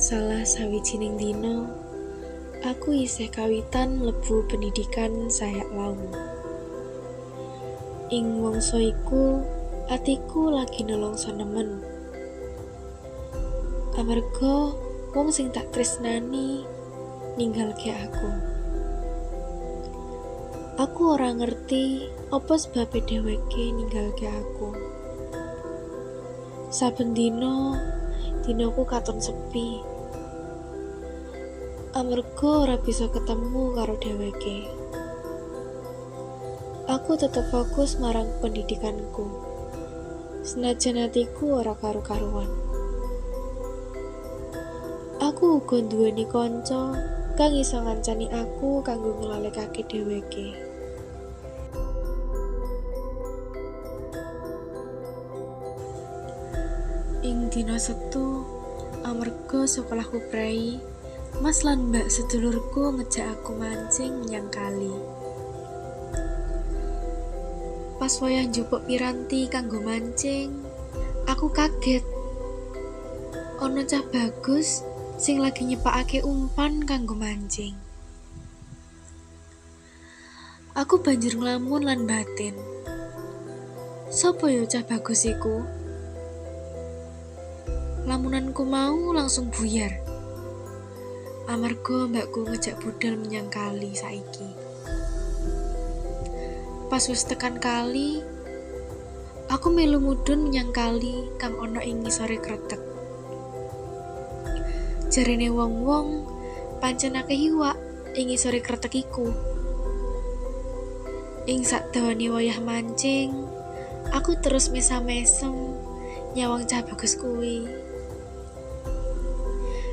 Ing salah sawijining dina, aku isih kawitan mlebu pendidikan Sayak Lawu. Ing mangsa iku, atiku lagi nelongso nemen. Amarga wong sing tak tresnani ninggalke aku. Aku ora ngerti apa sebabe dheweke ninggalke aku. Saben dina, dinaku katon sepi. Amarga ora bisa ketemu karo dheweke. Aku tetep fokus marang pendidikanku. Senajan atiku ora karu-karuan. Aku uga nduweni kanca kang iso ngancani aku kanggo nglalekake dheweke. Ing dina Setu, amarga sekolahku prei, Mas lan Mbak sedulurku ngejak aku mancing menyang kali. Pas wayah njupuk piranti kanggo mancing, aku kaget. Ana cah bagus sing lagi nyepakake umpan kanggo mancing. Aku banjur nglamun lan batin. Sopo yo cah bagus iku? Lamunanku mau langsung buyar. Amarga mbakku ngejak budal menyang kali saiki. Pas wis tekan kali, aku melu mudhun menyang kali kang ana ing ngisore kretek. Jarene wong-wong pancen akeh iwak ing ngisore kretek iku. Ing sakdawane wayah mancing, aku terus mesam-mesem nyawang cah bagus kuwi.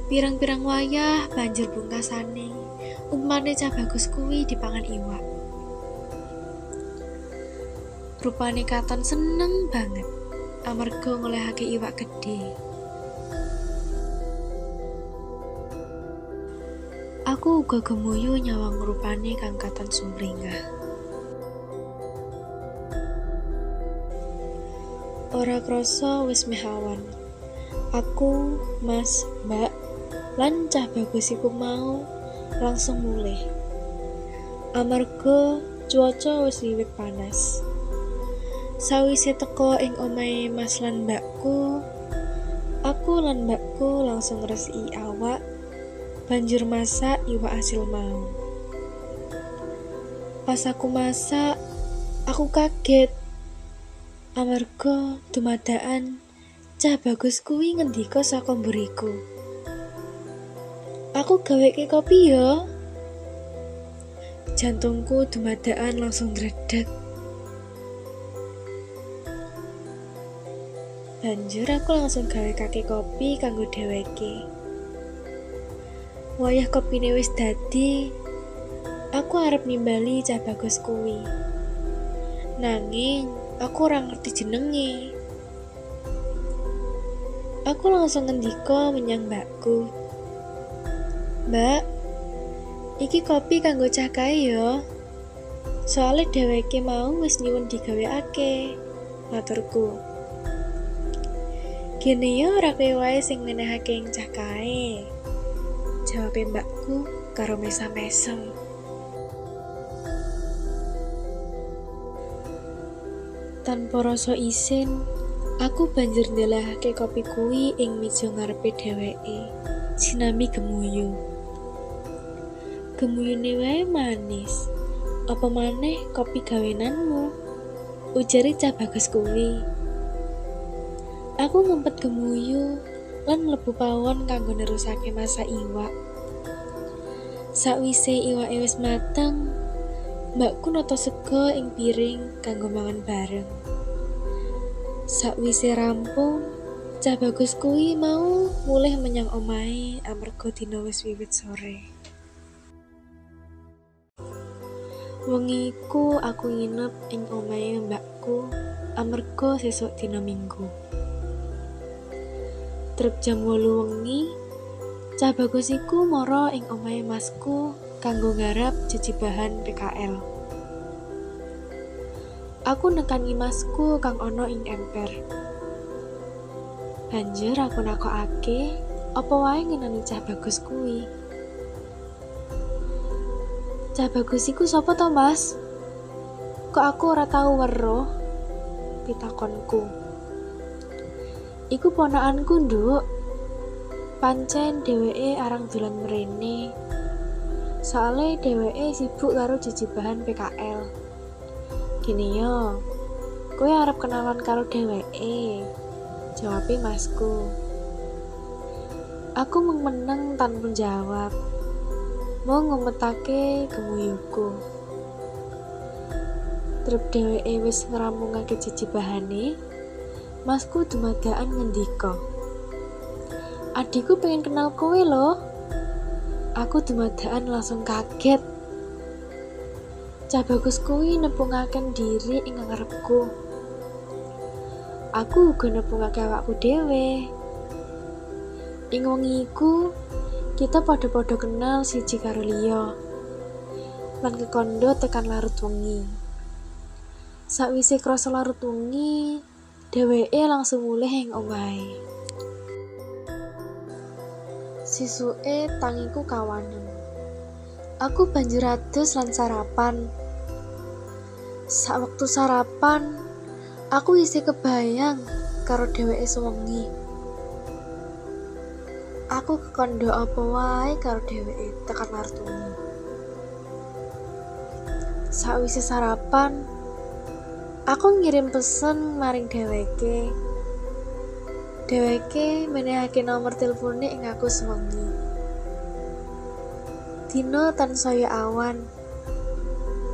Pirang-pirang wayah banjur pungkasane, umpane cah bagus kuwi dipangan iwak. Rupane katon seneng banget amarga ngolehake iwak gedhe. Aku uga gemuyu nyawang rupane kang katon sumringah. Ora krasa wis meh awan. Aku, Mas, Mbak, lan cah bagus iku mau langsung mulih. Amarga cuaca wis wiwit panas. Sawise teko ing omahe Mas lan Mbakku, aku lan mbakku langsung ngresiki awak, banjur masak iwak asil mau. Pas aku masak, aku kaget. Amarga dumadakan cah bagus kuwi ngendika saka mburiku. Aku gaweke kopi yo. Jantungku dumadakan langsung dredeg. Banjur aku langsung gawekake kopi kanggo dheweke. Wayah kopine wis dadi, aku arep nimbali cah bagus kuwi. Nanging aku ora ngerti jenenge. Aku langsung ngendika menyang mbakku. Mbak, iki kopi kanggo cah kae yo. Soale dheweke mau wis nyuwun digawekake, maturku. Gene yo ora kowe wae sing menehake ing cah kae, jawabe mbakku karo mesam-mesem. Tanpa rasa isin, aku banjur ndelehake kopi kuwi ing meja ngarepe dheweke, sinambi gemuyu. Gemuyune wae manis, apa maneh kopi gawenanmu, ujare cah bagus kuwi. Aku ngempet gemuyu lan mlebu pawon kanggo nerusake masak iwak. Sakwise iwake wis mateng, mbakku nata sega ing piring kanggo mangan bareng. Sakwise rampung, cah bagus kuwi mau mulih menyang omahe amarga dina wis wiwit sore. Wengi iku aku nginep ing omahe mbakku amarga sesuk dina Minggu. Trep jam 8 wengi, cah bagus iku mara ing omahe masku kanggo nggarap jejibahan PKL. Aku nekani masku kang ana ing emper. Banjur aku nakokake Apa wae ngenani cah bagus kuwi. Cah bagus iku sapa to, Mas? Kok aku ora tau weruh? Pitakonku. Iku ponakanku, Nduk. Pancen dheweke arang dolan mrene. Soale dheweke sibuk karo jejibahan PKL. Gini yo, kowe arep kenalan karo dheweke? Jawabe masku. Aku mung meneng tanpa jawab. Mung ngumetake gemuyuku. Trep dheweke wis ngrampungake jejibahane, masku dumadakan ngendika, "Adikku pengen kenal kowe lho." Aku dumadakan langsung kaget. Cah bagus kuwi nepungaken diri ing ngarepku. Aku uga nepungake awakku dhewe. Ing wengi iku, kita padha-padha kenal siji karo liya. Lan kekondo tekan larut wengi. Sakwise krasa larut wengi, dheweke langsung mulih ing omahe. Sisuke tangiku kawanen. Aku banjur adus lan sarapan. Sawektu sarapan, aku isih kebayang karo dheweke sewengi. Aku kekondo apa wae karo dheweke tekan larut wengi. Sakwise sarapan, aku ngirim pesen maring dheweke. Dheweke menehake nomor tilpune ing aku sewengi. Dina tansaya awan.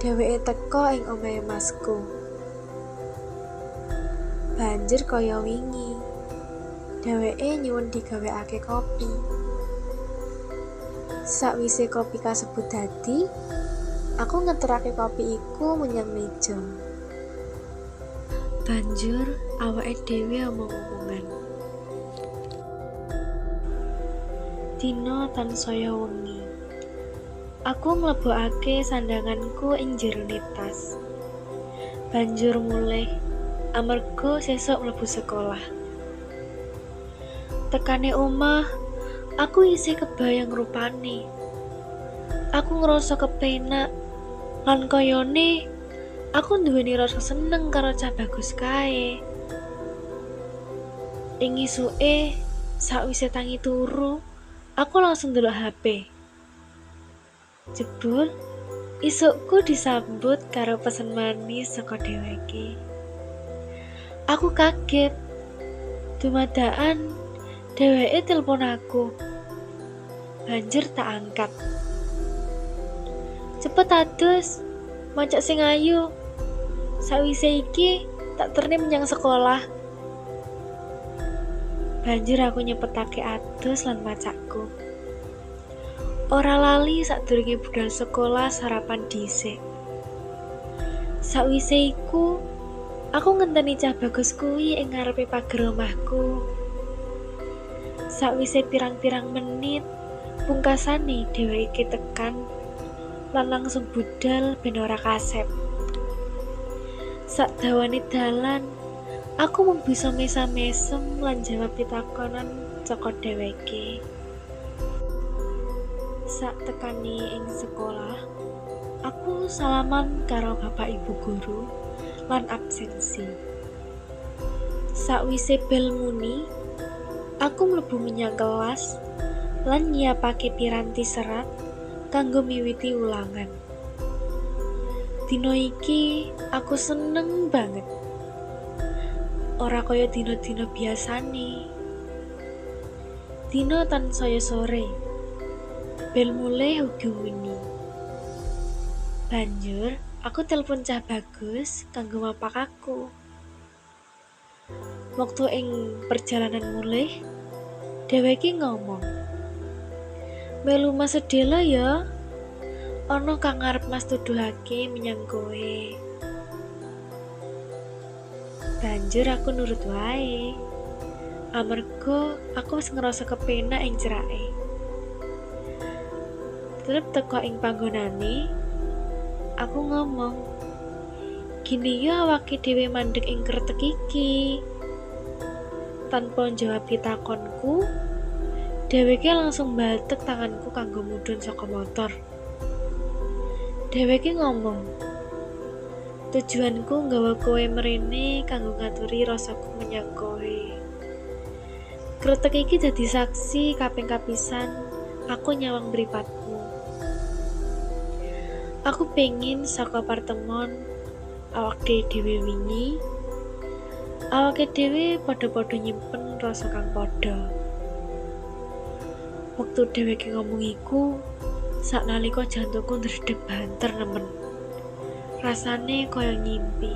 Dheweke teka ing omahe masku. Banjur kaya wingi, dheweke nyuwun digawekake kopi. Sakwise kopi kasebut dadi, aku ngeterake kopi iku menyang meja. Banjur awake dhewe omong-omongan. Dina tansaya wengi. Aku nglebokake sandhanganku ing jerone tas. Banjur mulih amarga sesuk mlebu sekolah. Tekane omah, aku isih kebayang rupane. Aku ngrasa kepenak lan kayane aku nduweni rasa seneng karo cah bagus kae. Ing isuke, sakwise tangi turu, aku langsung ndelok HP. Jebul, isukku disambut karo pesen manis saka dheweke. Aku kaget. Dumadakan dheweke telepon aku. Banjur tak angkat. Cepet adus, macak sing ayu. Sakwise iki tak terne menyang sekolah. Banjur aku nyepetake adus lan macakku. Ora lali sadurunge budal sekolah sarapan dhisik. Sakwise iku, aku ngenteni cah bagus kuwi ing ngarepe pager omahku. Sakwise pirang-pirang menit, pungkasane dheweke tekan lan langsung budal ben ora kasep. Sakdawane dalan, aku mung bisa mesam-mesem lan jawab pitakonan saka dheweke. Sak tekane ing sekolah, aku salaman karo bapak ibu guru lan absensi. Sakwise bel muni, aku mlebu menyang kelas lan nyiapake piranti serat kanggo miwiti ulangan. Dina iki aku seneng banget. Ora kaya dina-dina biasane. Dina tansaya sore. Bel mulih uga muni. Banjur aku telepon cah bagus kanggo mapak aku. Wektu ing perjalanan mulih, dheweke ngomong, "Melu Mas sedhela ya. Ana kang arep Mas tuduhake menyang kowe." Banjur aku nurut wae. Amarga aku wis ngrasa kepenak ing cerake. Trep teko ing panggonane, aku ngomong, "Gini yo awake dhewe mandek ing kretek iki." Tanpa njawab pitakonku, Dheweke langsung batek tanganku kanggo mudhun saka motor. Dheweke ngomong, "Tujuanku nggawa kowe mrene kanggo ngaturi rasaku menyang kowe. Kretek iki dadi saksi kaping kapisan aku nyawang mripatmu. Aku pengin saka partemon awake dhewe wingi, awake dhewe padha-padha nyimpen rasa kang padha." Wektu dheweke ngomong iku, saknalika jantungku ndredeg banter nemen. Rasane kaya ngimpi.